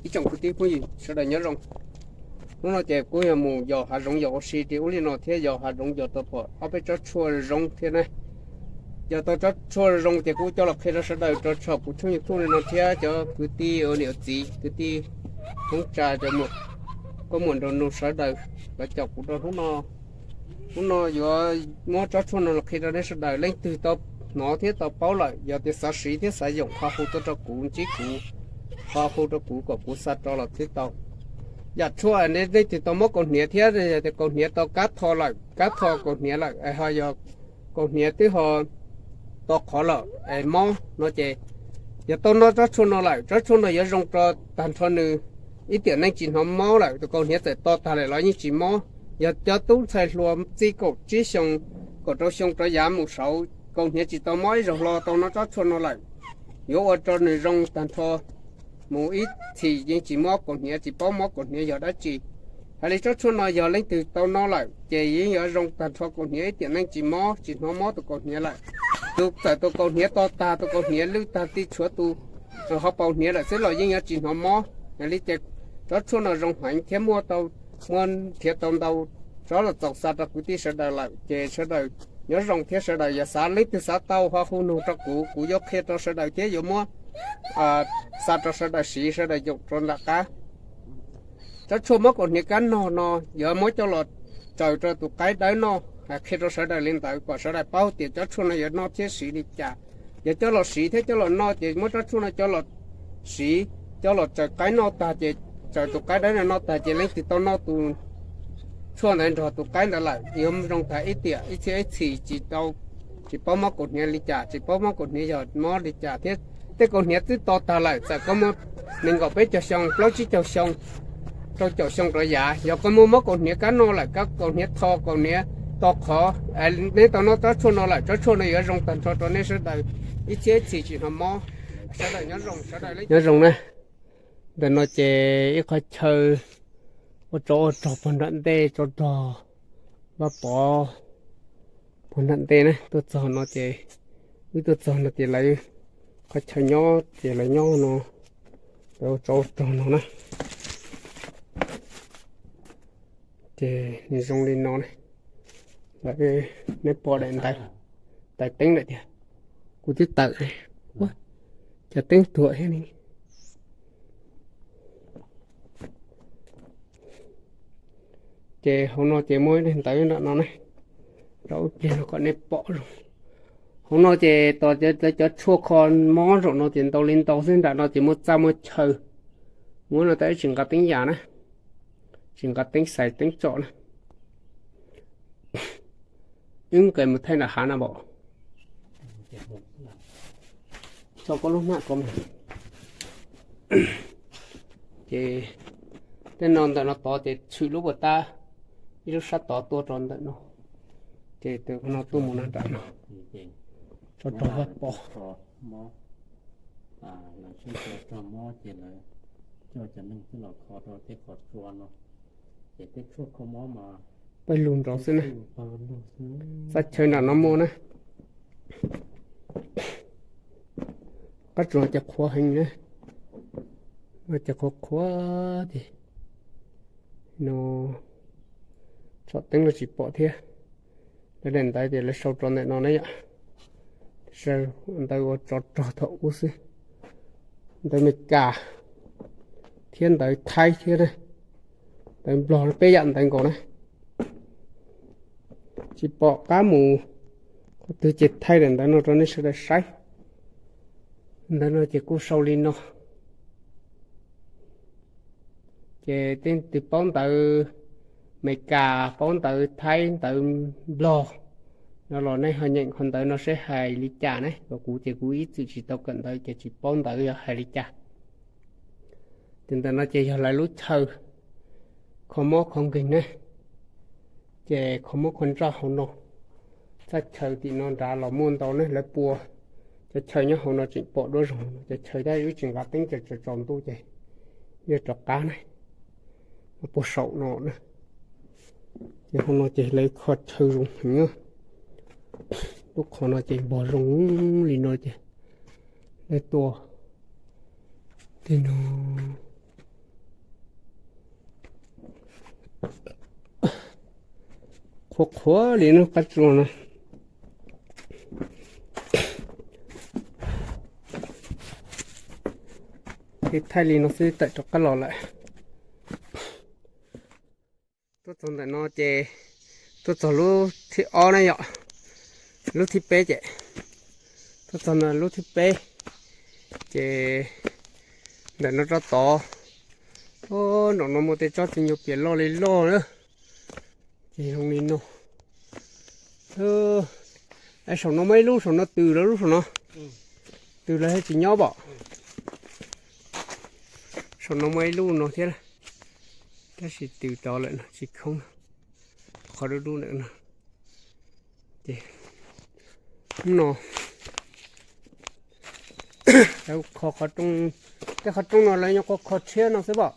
Ib tsoom kwv tij phooj ywg sawv daws nyob zoo. Hnub no ces kuj yog mus yos hav zoov yos ua si rau ub li no thiab, yos hav zoov yos tau pom ob peb tsob tshuaj zoo thiab na. Yos tau tsob tshuaj zoo ces kuv coj los qhia rau sawv daws rau saum kuv tshooj YouTube li no thiab cov kwv tij ua niam ua txiv, kwv tij Hmoob tsa, cov muam, nkauj muam nraug nus sawv daws los caum kuv rau hnub no. Hnub no yuav muab tsob tshuaj no los qhia rau nej sawv daws, leej twg tau hnov thiab tau paub lawm, yog tias xav siv thiab xav yoom ho hu tuaj rau kuv, ntsib kuv, ho hu rau kuv kom kuv xa rau los thiaj tau. Yam tshuaj leej twg tau mob kaus hniav thiab, yog tias kaus hniav tau kab tho lawm, kab tho kaus hniav lawm, ho yog kaus hniav twb ho to qhov lawm es mob no ces yog tau noj tsob tshuaj no lawm, tsob tshuaj no yuav zoo rau tag nrho nws ib tiam neej tsis hnov mob lawm. Tus kaus hniav txawm to tag lawm los yeej tsis mob. Yog cov tub ntxhais hluas txij kaum tsib xyoo, kaum rau xyoo rov yav mus saud, kaus hniav tsis tau mob ib zaug hlo tau noj tsob tshuaj no lawm, yuav ua rau nws zoo tag nrho. Mus ib txhis yeej tsis mob kaus hniav, tsis paub mob kaus hniav yog dab tsi. Hais li tsob tshuaj no yog leej twg tau noj lawm ces yeej yuav zoo tag nrho kaus hniav ib tiam neej tsis mob, tsis hnov mob tus kaus hniav lawm. Tus txawm tus kaus hniav to tag, tus kaus hniav lwj tag ti tshuav tus hauv paus hniav lawm xwb los yeej yuav tsis hnov mob. Yog li ces tsob tshuaj no zoo heev thiab muaj tau, muaj nrhiav tau ntau tsob los txaus xa rau kwv tij sawv daws lawm ces sawv daws nyob zoo thiab sawv daws yog xav, leej twg xav tau ho hu nug rau kuv, kuv yuav qhia rau sawv daws thiab yuav muab xa rau sawv daws siv, sawv daws yoom rau nram qab. Tsob tshuaj mob kaus hniav kab nog no yuav muab coj los tsaws rau tus qaib dawb noj, qhia rau sawv daws li ntawd kom sawv daws paub tias tsob tshuaj no yuav noj thiab siv li cas. Yog coj los siv thiab coj los noj ces muab tsob tshuaj no coj los siv, coj los tsaws qaib noj tag ces, tsaws tus qaib dawb no noj tag ces leej twg tau noj tus tshuaj ntawd nrog tus qaib ntawd lawm yuav zoo tag ib tiam ib txhiab ib txhis tsis tau, tsis paub mob kaus hniav li cas, tsis paub mob kaus hniav yog mob li cas thiab. Tej kaus hniav twb to tag lawm, txawm koj muaj nees nkaum peb caug xyoo, plaub tsib caug xyoo, rau caum xyoo rov yav, yog koj muaj mob kaus hniav kab noj lawm, kab kaus hniav tho, kaus hniav to qhov, neb tau noj tsob tshuaj no lawm, tsob tshuaj no yuav zoo tag nrho rau nej sawv daws ib txhiab ib txhis tsis hnov mob. Sawv daws nyob zoo, sawv daws nyob zoo na. Ntawm no ces ib qhov chaw ua tsov ua rog puag nram ntej, tsov rog Vaj Pov puag nram ntej na. Tuaj txog no ces, wb tuaj txog no ces lawv, qhov chaw nyob ces lawv nyob no, lawv ua tsov ua rog no na. Ces nws zoo li no ne. Lawv, neb pom daim ntawv, tais teeb lawm tiag. Kuv twb tawm, cas teeb tuag thiab ne. Ces hauv no ces muaj ib daim ntawv nram no ne, rau ib pliag no kom nej pom zoo. Hauv no ces tos cov tshuaj kho mob zaum no ces ntau li ntau xwb, nram no ces muaj txaj muaj chaw, muab no tas ib tsis nqa teeb yam na, tsis nqa teeb xais teeb tsom na. Wb nqes mus thaij nram hav na npaum. Tso koj lub hnab ko. Ces tej no ntawm no tod ces tshwm lub puas tab, ib lub sab tod tuaj rau ntawm no, ces tus no tuaj mus no nram no, tsov rog Vaj Pov. Lawv sib tua rog mob ces lawv coj cov neeg tuaj los kho rau tej qhov tsua no, ces tej tshuaj kho mob mas pawg lug nrov xwb na. Txaj chaw nram no muaj na. Qab tsuas ces qhuav heev na, ces qhuav qhuav ces no, tsom teeb los tsis pom thiab. Lawv daim ntawv ces lawv sau rau ntawm no na yom. Sau ntawv ua tsov rog thaum ub xwb. Ntawv Meskas thiab ntawv Thaib thiab na, ntawv Nplog, peb yam ntawv nkaus na. Tsis pom qab mus qhov twg ces thaij daim ntawv no rau nej sawv daws saib. Ntawv no ces kuj sau li no. Ces tej twg paub ntawv Meskas, paub ntawv Thaib, ntawv Nplog no los nej ho nyeem qhov ntawv no seb hais li cas ne. Kuv ces kuv ib txwm tsis tau kawm ntawv ces tsis paub ntawv yog hais li cas. Ces ntawm no ces yog lawv lub chaw kho mob kho nkeeg ne. Ces kho mob kho ntsaj hauv no. Txaj chaw tim no nrad los muaj ntau ne, lawv pua cov chaw nyob hauv no tseem pom dua zoo. Cov chaw tab wb tsis nqa teeb ces tsaus ntuj ces yog rov qab ne, puag saum no na. Ces hauv no ces lawv kho chaw zoo heev. Lub qhov no ces npog zoo li no ces lawv tua tej no. Qhuav li no qab tsuas no. Thaij thaij li no xwb tawm rov qab los lawm. Tuaj txog ntawm no ces tuaj txog lub thib ob na yom, lub thib peb ces tuaj txog ntawm lub thib peb ces ntawm no rau tod, nram no muaj tej tsob txiv nyuj pias loj li loj na. Ces zoo li no. Saum no muaj ib lub, saum no tws lawm lub saum no. Tws lawm thiaj tsis nyob pom. Saum no muaj ib lub no thiab, tab sis tws tod lawm no tsis khoob. Qhov dub dub ntawm no. Ces no lawv kho qhov rooj, tej qhov rooj no lawv nyuam qhuav kho tshiab no xwb pom.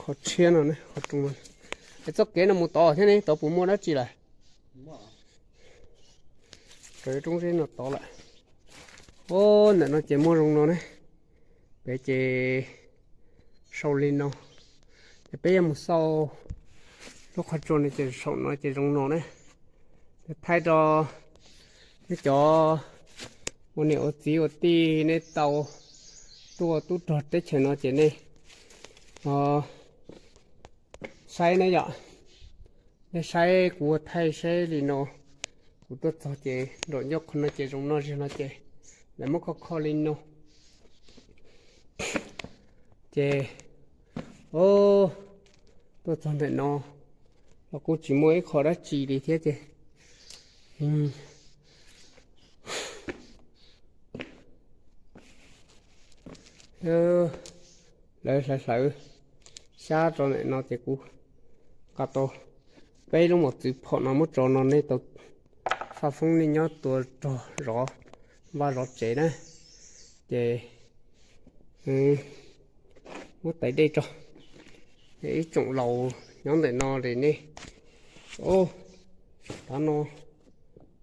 Kho tshiab no, qhov rooj no. Es txoj kev no mus tod thiab ne, tod puas muaj dab tsi lawm? Raws roob zeb no tod lawm. Ub, ntawm no ces muaj zoo no ne. Peb ces sau li no. Ces peb yuav mus xauj lub qhov tsua no ces saum no ces zoo no ne. Thaij rau nej cov ua niam ua txiv ua tij nej tau tuaj tub rog teb chaws no ces nej saib na yom. Nej saib kuv ua thaij saib li no, kuv tuaj txog ces nram ncauj qhov no ces zoo no zig no ces lawv muab kho kho li no. Ces, o, tuaj txog ntawm no los kuj tsis muaj ib qho dab tsi li thiab ces lawv hlawv hlawv xyab rau ntawm no ces kuv nqa tau peb lub mos txwv phom no muab tso no nej tau faj foob nej nyob tua rog zov vaj zov tsev na. Ces muab tais dej tso. Ib tsoom laus nyob ntawm no es nej, o, tav no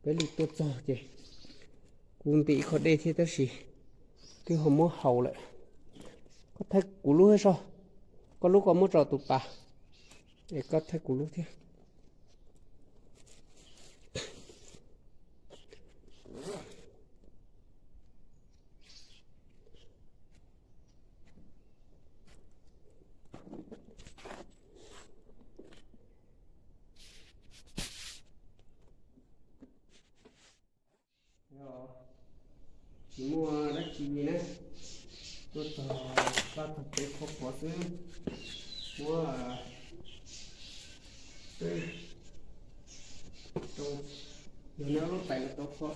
peb li tuaj txog ces kuv ntim ib qho dej thiab tab sis twb ho muab haus lawm. Koj thaij kuv lub thiab soj, koj lub koj muab rau tus pas, es koj thaij kuv lub thiab. Tsis muaj dab tsi li na, tuaj txog pab txog peb qhuav qhuav xwb, muab rau yog neb lub tais los tau kho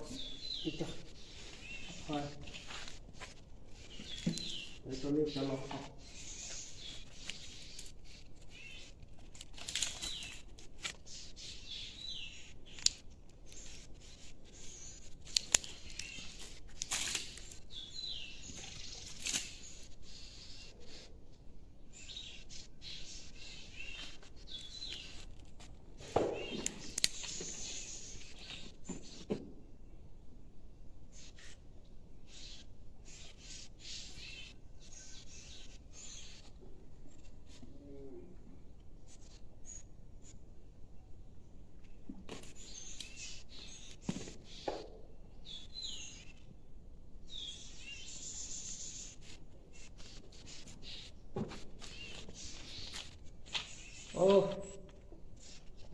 ib co, rau nej cov los kho.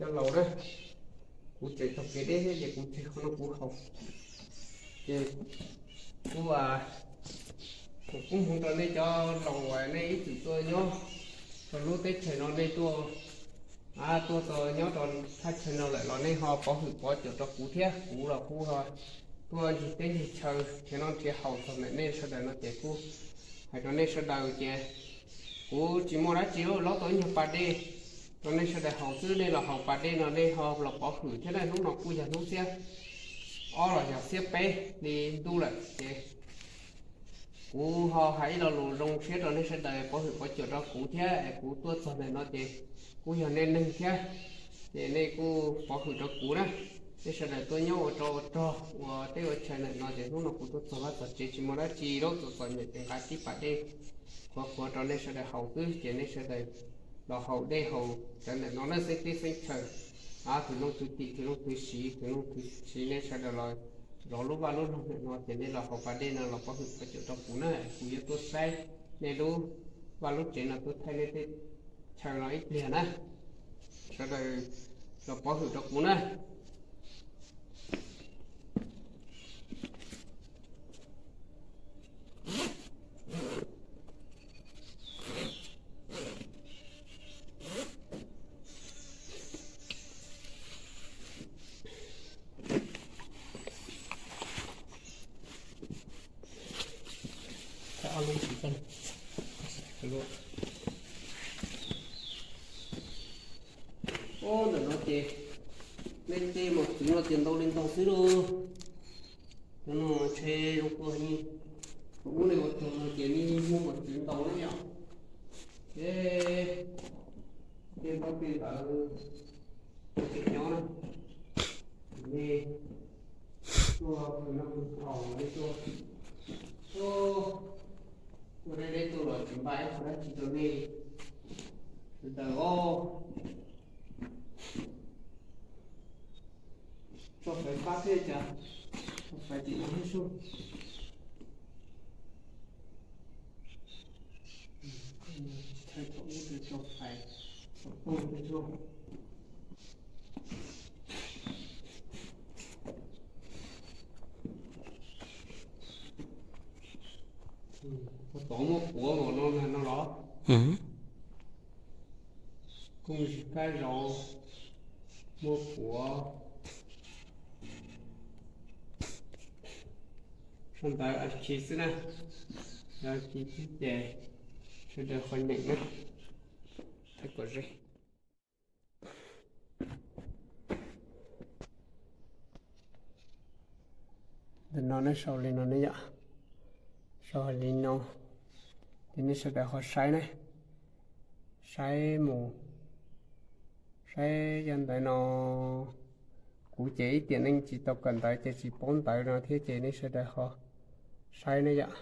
Cov laus na, kuv tseem taug kev deb thiab ces kuv tseg qhov no kuv haus. Ces kuv, kuv kub hmoov rau nej cov laus uas nej ib txwm tuaj nyob rau lub teb chaws no, nej tuaj, tuaj tau nyob rau thaj chaw no lawm los nej ho pov hwm pov cuam rau kuv thiab. Kuv los kuv tuaj ncig teb ncig chaw nrhiav noj nrhiav haus txog ntawm nej sawv daws no ces kuv hais rau nej sawv daws ces kuv tsis muaj dab tsi, lob tau ib nyuag pas dej rau nej sawv daws haus xwb. Nej los haus pas dej no nej ho los pov hwm thiab na. Hnub no kuj yog hnub xiab ob los yog xiab peb li ntuj lawm ces kuv ho hais ib lo lus zoo siab rau nej sawv daws pov hwm pov cuam rau kuv thiab es kuv tuaj txog ntawm no ces kuj yog nej neeg thiab, ces nej kuj pov hwm rau kuv na. Nej sawv daws tuaj nyob ua rau ua rog ua teb ua chaw ntawm no ces hnub no kuv tuaj txog vaj txog tsev tsis muaj dab tsi, lob txom txom nyem ces nqa tib pas dej qhuav qhuav rau nej sawv daws haus xwb ces nej sawv daws los haus dej haus cov ntawm no na, xeeb teb xeeb chaw, tus noog tus tim tus noog tus siv tus noog tus siv, nej sawv daws los zov lub vaj lub loog ntawm no ces nej los haus pas dej no los pov hwm pov cuam rau kuv na, kuv yuav tuaj saib nej lub vaj lub tsev no, tuaj thaij nej tej chaw no ib pliag na. Sawv daws los pov hwm rau kuv na. Ntawm no ces nej tej mos txwv no ces ntau li ntau xwb lauj. Cov no ntshe zoo kua ni, kuv ub nej ua tog no ces nej muaj mos txwv ntau na yom. Ces tej ntaub tej ntawv tseem nyob na, nej tuaj no haus nej tuaj, tuaj deb deb tuaj los tsis npaj ib qho dab tsi rau nej sawv daws os. Tso faiv pab thiab cas, tso faiv tim no thiab sub. Thaij thaum ub tso faiv, thaum ub tso. Tov muaj puav npaum no no los. Kooj zig kab zauv muaj puav. Sau ntawv A K xwb na, A K xwb ces sawv daws qhov nyeem na, thaij kom ze. Ntawm no nej sau li no ne yom, sau li no, ces nej sawv daws ho saib ne, saib mus, saib cov ntawv no. Kuv ces ib tiam neej tsis tau kawm ntawv ces tsis paub ntawv no thiab ces nej sawv daws ho saib ne yom.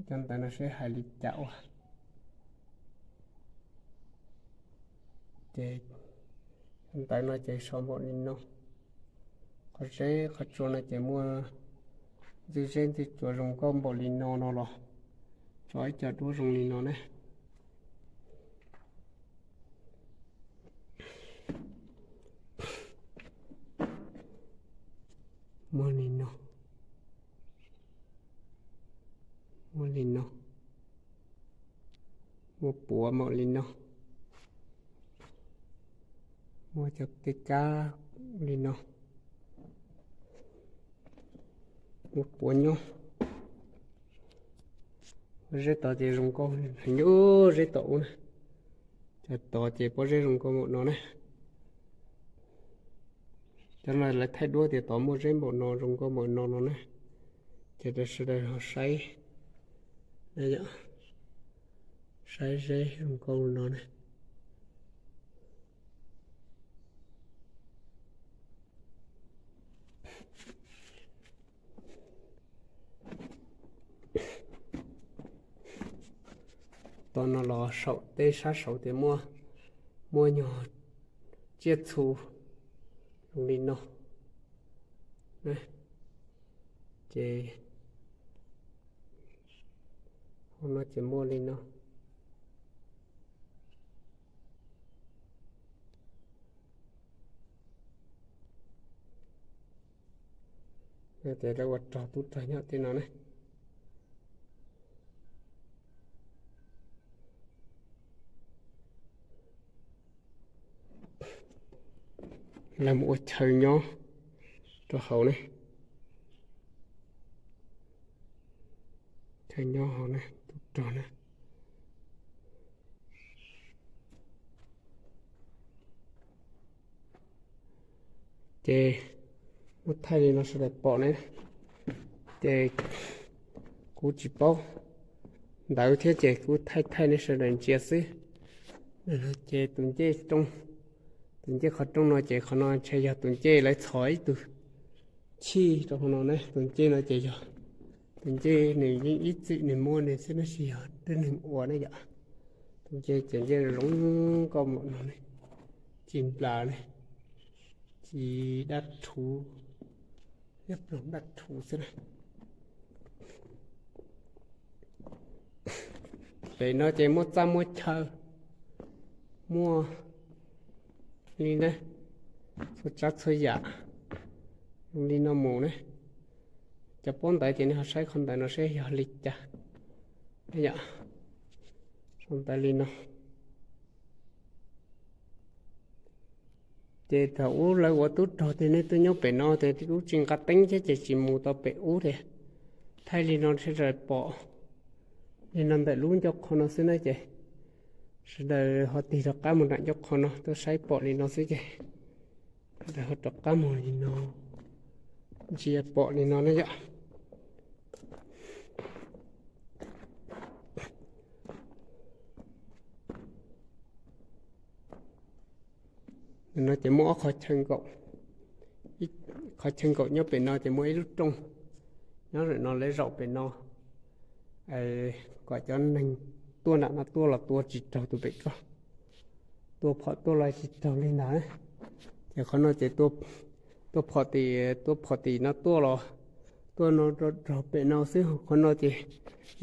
Cov ntawv no seb hais li cas ua. Ces ntawv no ces sau npaum li no. Qhov zeb qhov tsua no ces muaj ntxwj zeb ntxwj tsua zoo nkauj npaum li no no los tso ib co duab zoo li no ne. Muaj li no, muaj li no, muaj puav npaum li no, muaj cov tej kab li no, muaj puav nyob. Pob zeb tod ces zoo nkauj heev, zeb tom ub na. Cov tod ces pob zeb zoo nkauj npaum no ne. Cov no lawv thaij duab tias tod muaj zeb npaum no zoo nkauj npaum no no ne. Ces rau sawv daws ho saib, saib zeb zoo nkauj no ne. Tom no los saum teb sab saud tias muaj, muaj nyuag tsiaj txhu zoo li no. Ces hauv no ces muaj li no. Yog tias lawv ua rog tub rog nyob tej no ne. Lawv mus ua chaw nyob rau hauv ne. Chaw nyob hauv ne, tub rog ne. Ces muab thaij li no sawv daws pom ne. Ces kuv tsis paub ntawv thiab ces kuv thaij thaij nej sawv daws ntsia xwb. Ces tus ncej, tus ncej qhov rooj no ces qhov no ntshe yog tus ncej lawv txhos ib tug chij rau qhov no ne. Tus ncej no ces yog Tus ncej nws yeej ib txwm nws muaj nws xwb, tab sis yog tib neeg ua ne yom. Tus ncej ces ncej zoo nkauj npaum no ne, ci nplas ne, ci dab rhuv, dab rhuv xwb na. Pem no ces muaj txaj muaj chaw, muaj li na, txhua tsav txhua yam li no mus ne. Cov pob ntawd ces nej ho saib qhov ntawd no seb yog li cas. Yom, sau ntawv li no. Ces thaum ub lawv ua tub rog ces nej tuaj nyob pem no ces lub tsis nqa teeb thiab ces tsis mus tau pem ub tias, thaij li no sawv daws pom li no ntawm lub ncauj qhov no xwb na ces sawv daws ho tig rov qab mus nram ncauj qhov no tuaj saib pom li no xwb ces sawv daws ho rov qab mus li no, ntsia pom li no na yom. No ces muaj ob qhov chaw nkaum, qhov chaw nkaum nyob pem no ces muaj ib lub rooj nyob ram no lawv zaum pem no kom cov neeg tuaj nram no tuaj los tua tsis raug tus pem ko, tua phom tuaj los tsis raug li ntawd. Ces qhov no ces tua phom tim, tua phom tim no tuaj los, tuaj no rau raug pem no xwb, qhov no ces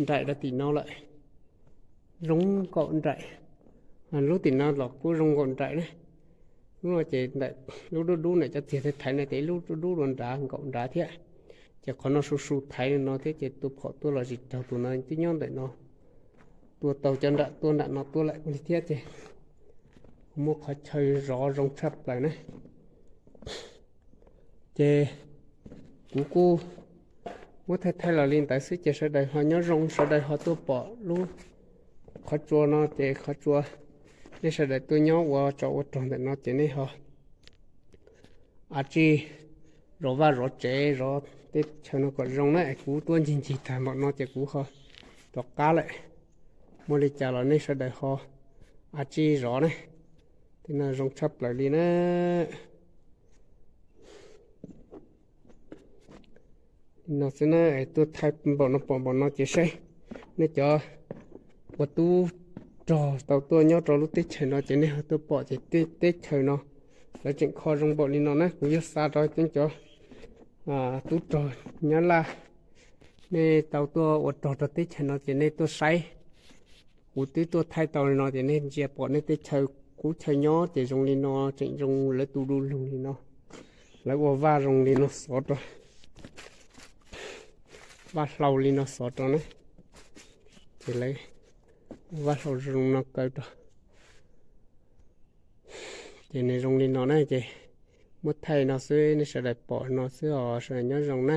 nraim rau tim no lawm, zoo nkaum nraim. Lub tim no los kuj zoo nkaum nraim na. Lub no ces ntawm lub dub dub ntawm cov txiag thaiv thaiv no ces ib lub dub dub dua nrad nkaum nrad thiab. Ces qhov no su su thaiv no thiab ces tua phom tuaj los tsis raug tus no twb nyob ntawm no, tua tau cov nram tuaj nram no tuaj lawm li thiab ces kuj muaj qhov chaw zov zoo tshaj plaws na. Ces kuv kuj muab thaij thaij los li ntawd xwb ces sawv daws ho nyob zoo, sawv daws ho tuaj pom lub qhov tsua no ces qhov tsua, nej sawv daws tuaj nyob ua tsov ua rog ntawm no ces nej ho av tsij zov vaj zov tsev zov teb chaws no kom zoo na. Kuv tuaj ncig ncig tag npaum no ces kuv ho rov qab lawm. Muaj li cas los nej sawv daws ho av tsij zov na. Tej no zoo tshaj plaws li na. No xwb na, tuaj thaij npaum no pom npaum no ces saib nej cov ua tub rog tau tuaj nyob rau lub teb chaws no ces nej ho tuaj pom ces teb chaws no lawv tseem kho zoo npaum li no na. Kuv yuav xa rau cov tub rog Nyab Laj, nej tau tuaj ua rog rau teb chaws no ces nej tuaj saib. Kuv twb tuaj thaij tau li no ces nej ntsia pom nej teb chaws kub chaw nyob ces zoo li no, tseem zoo lawv tu du lug li no. Lawv ua vaj zoo li no xov rau, vaj hlau li no xov rau na. Ces lawv ua vaj hlau zoo no kaw rau. Ces nws zoo li no na ces muab thaij no xwb, nej sawv daws pom no xwb os, sawv daws nyob zoo na.